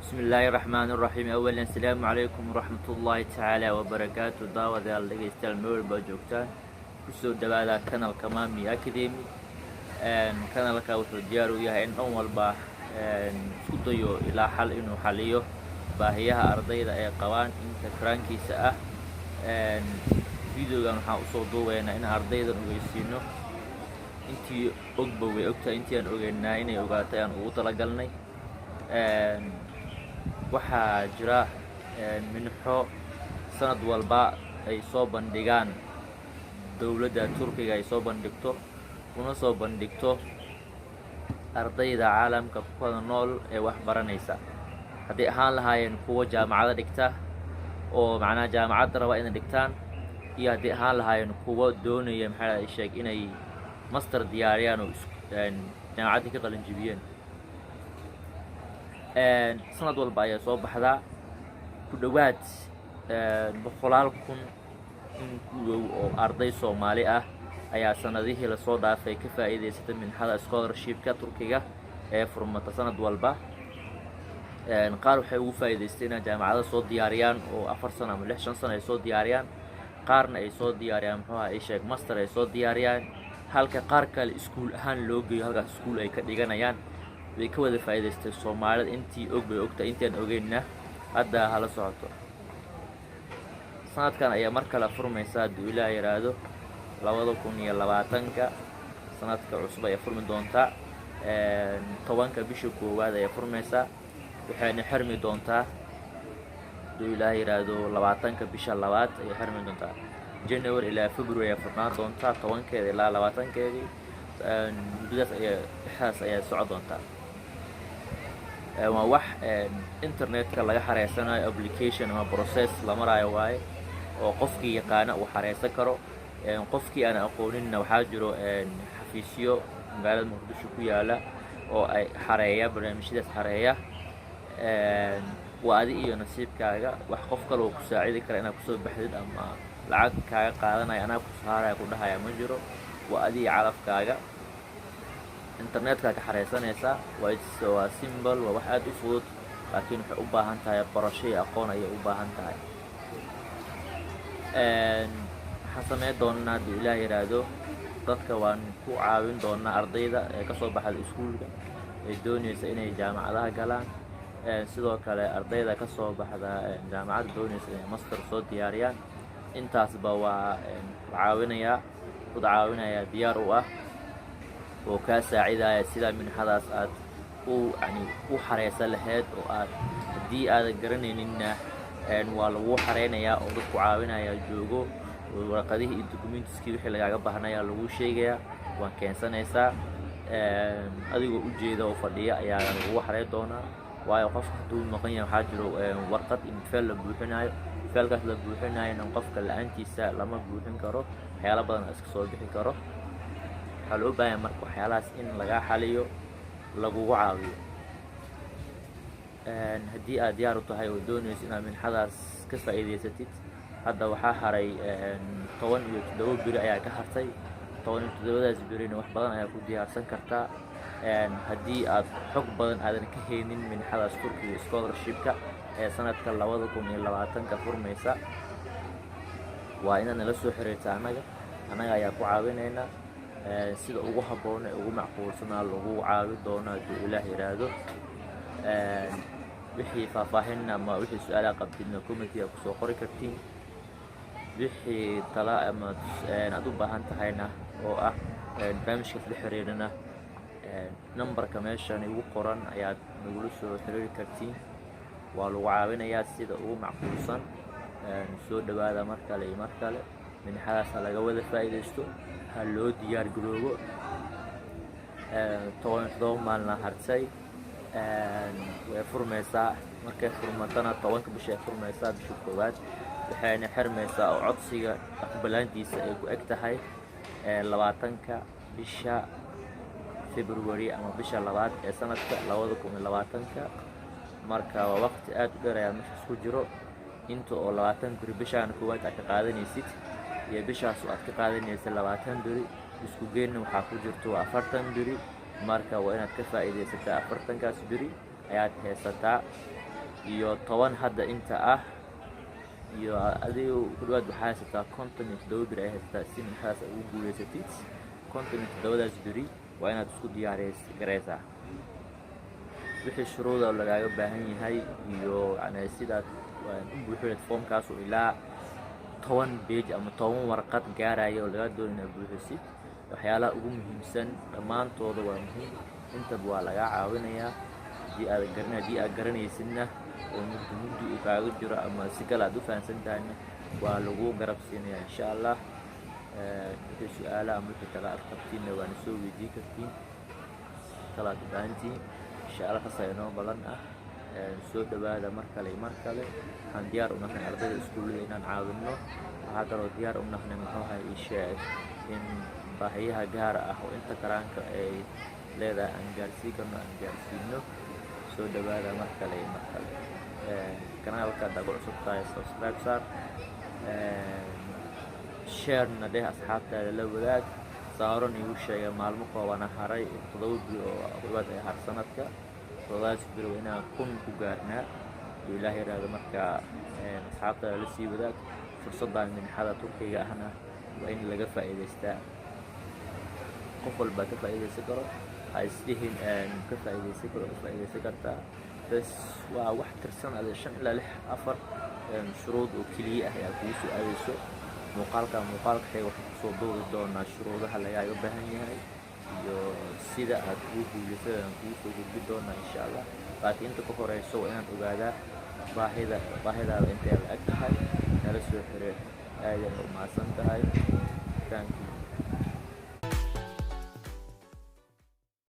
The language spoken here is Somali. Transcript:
Bismi illaahi raxmaan raxiim. Awalan, asalaamu calaykum waraxmatullaahi tacaala wabarakaatu. Daawadayaal, dhegeystayaal, meel walbaa joogtaan, kusoo dhawaada kanalka Mami Academy. Kanalka wuxuu diyaar u yahay in dhan walba isku dayo ilaa xal inuu xaliyo baahiyaha ardayda ay qabaan inta karaankiisa ah. Videogan waxaan usoo duubaynaa in ardaydan ogeysiino. Intii ogba way ogtahay, intii aan ogeynaa inay ogaatay aan ugu talagalnay. Waxaa jira minxo sanad walba ay soo bandhigaan dowladda Turkiga, ay soo bandhigto una soo bandhigto ardayda caalamka ku kala nool ee wax baranaysa, hadday ahaan lahaayeen kuwo jaamacado dhigta oo macnaha jaamacadda raba inay dhigtaan, iyo haddii ahaan lahaayeen kuwo doonaya, maxaa sheeg, inay master diyaariyaan oo jaamacaddii ka qalin jibiyeen. Sanad walba ayaa soo baxdaa. Ku dhowaad boqolaal kun in ku dhow oo arday Soomaali ah ayaa sanadihii lasoo dhaafay ka faa'iidaysatay minxada scholarshipka Turkiga ee furmata sanad walba. Qaar waxay ugu faa'iidaystay inay jaamacado soo diyaariyaan oo 4 sano ama 6, 5 sano ay soo diyaariyaan, qaarna ay soo diyaariyaan, muxuu aha ay sheeg, master ay soo diyaariyaan, halka qaar kale iskuul ahaan loo geeyo, halkaas iskuul ay ka dhiganayaan. Way ka wada faa'iidaystay Soomaalida. Intii og bay ogtahay, intii aan ogeynna hadda hala socoto. Sanadkan ayaa mar kale furmaysa, hadduu Ilaah yidhaahdo, 2020-ka. Sanadka cusub ayaa furmi doontaa. 10-ka bisha koowaad ayaa furmaysaa, waxayna xirmi doontaa, hadduu Ilaah yidhaahdo, 20-ka bisha labaad ayay xirmi doontaa. January ilaa February ayaa furnaan doontaa, 10-keeda ilaa 20-keedii. Muddadaas ayaa, dhexdaas ayaa soco doontaa. Waa wax internetka laga xareysanayo, application ama process la maraayo waaye, oo qofkii yaqaana uu xareysan karo. Qofkii aan aqooninna, waxaa jiro xafiisyo magaalada Muqdisho ku yaala oo ay xareeya, barnaamijyadaas xareeya. Waa adi iyo nasiibkaaga. Wax qof kale oo ku saacidi kara inaad kusoo baxdid ama lacag kaaga qaadanaya, anaa ku saaraya ku dhahaya, ma jiro. Waa adi iyo calafkaaga. Internetka ka xareysanaysaa. Waa simple, waa wax aad u fudud, laakiin waxay u baahan tahay barasho iyo aqoon ayay u baahan tahay. Waxaan sameyn doonaa, hadduu Ilaah yidhaahdo, dadka waan ku caawin doonaa, ardayda ee kasoo baxda iskuulka ee dooneysa inay jaamacadaha galaan, sidoo kale ardayda kasoo baxda jaamacadda dooneysa inay master soo diyaariyaan. Intaasba waa la caawinayaa, dad caawinaya diyaar u ah oo kaa saacidaya sidaa minxadaas aad u yani u xareysan lahayd, oo aad haddii aadan garanayninna waa lagu xareynayaa oo dadku caawinaya joogo. Warqadihii iyo documentiskii wixii lagaaga baahnaya lagu sheegayaa, waan keensanaysaa. Adigoo ujeeda oo fadhiya ayaa lagugu xareyn doonaa, waayo qofka hadduu maqan yahay, waxaa jiro warqad in file la buuxinayo. Filekaas la buuxinayona qofka la-aantiisa lama buuxin karo. Waxyaala badan oo iska soo bixi karo. Waxaa loo baahanya marka waxyaalahaas in lagaa xaliyo, lagugu caawiyo. Haddii aad diyaar u tahay oo doonayso inaad minxadaas ka faa'iidaysatid, hadda waxaa haray 17 beri ayaa ka hartay. 17-daas berina wax badan ayaa ku diyaarsan kartaa. Haddii aad xog badan aadan ka haynin minxadaas Turkiga scholarshipka ee sanadka 2020-ka furmaysa, waa inaad nala soo xiriirta annaga. Annaga ayaa ku caawinaynaa sida ugu habboon ee ugu macquulsanaa lagu caawi doono, hadduu Ilaah yidhaahdo. Wixii faahfaahin ama wixii su-aalaha qabtidna, commentiga kusoo qori kartiin. Wixii tala ama aad u baahan tahayna oo ah barnaamijkaas la xiriirana, numberka meeshan igu qoran ayaad nagula soo xiriiri kartiin. Waa lagu caawinayaa sida ugu macquulsan. Soo dhawaada mar kale iyo mar kale. Minxadaas ha laga wada faa'iidaysto, ha loo diyaar garoobo. 17 maalina hartay. Way furmaysaa. Markay furmatana, 10-ka bisha ay furmaysaa, bisha koowaad, waxayna xirmaysaa oo codsiga aqbalaantiisa ay ku eg tahay 20-ka bisha February ama bisha labaad ee sanadka 2020-ka. Marka waa waqti aad u dheer ayaa meeshaas ku jiro. Inta oo 20 beri bishaan koowaad aad ka qaadanaysid iyo bishaas oo aad ka qaadanaysid 20 beri, isku geynna waxaa ku jirto waa 40 beri. Marka waa inaad ka faa'iidaysataa. 40-kaas beri ayaad haysataa. iyo 10 hadda inta ah iyo adigu ku dhawaad waxaa haysataa 57 beri ay haysataa si minxadaas ugu guuleysatid. 57daas beri waa inaad isku diyaariys garaysaa wixii shuruuda lagaaga baahan yahay iyo yani sidaad u buuxineed foomkaas oo ilaa 10 page ama 10 warqad gaaraya oo lagaa doonayo inaad buuxisid. Waxyaalaha ugu muhiimsan dhammaantooda waa muhiim, intaba waa lagaa caawinayaa. Haddii aad garan, haddii aad garanaysidna oo mugdi mugdi uu kaaga jiro ama si kale aad u fahansan tahayna, waa lagu garab siinayaa, insha Allah. Wixii su-aalaha ama wixii kale aad qabtiinna waana soo weydiin kartiin kale aad u baahantihiin, insha Allah. Saas ayaa inoo balan ah. Soo dhawaada mar kale iyo mar kale. Waxaan diyaar u nahnay ardayda iskuullada inaan caawinno. Waxaa kaloo diyaar u nahnay, muxuu ahay, ii sheeg, in baahiyaha gaara ah oo inta karaanka ay leedahay aan gaarsiin karno aan gaarsiino. Soo dhawaada mar kale iyo mar kale. Kanaalka haddaad ku cusub tahay, subscribe saar, share-na dheh, asxaabtaada la wadaag. Saaron igu sheegay maalmo koobana haray, 7 beri oo dhawaad ay har sanadka. 7daas beri waa inaan 1000 ku gaarnaa haduu Ilaah yiraahdo. Marka asxaabtaada la sii wadaag. Fursaddan minxada Turkiga ahna waa in laga faa'iidaystaa, qof walbaa ka faa'iidaysan karo. Ha isdhihin ka faa'iidaysan karo, ka faa'iidaysan kartaa. Bes waa wax tirsan ade shan ilaa lix, afar shuruud oo keliya ah ayaa kugu soo aadayso. Muuqaalka muuqaalka xiga waxaan kusoo duubi doonaa shuruudaha lagaaga baahan yahay iyo sida aad ugu guuleysay aan kugu soo gudbi doonaa, insha Allah. Laakiin inta ka horeyso waa inaad ogaadaa baahidaada intay la eg tahay. Nala soo xiriir. Aad ayaad u mahadsan tahay. Thank you.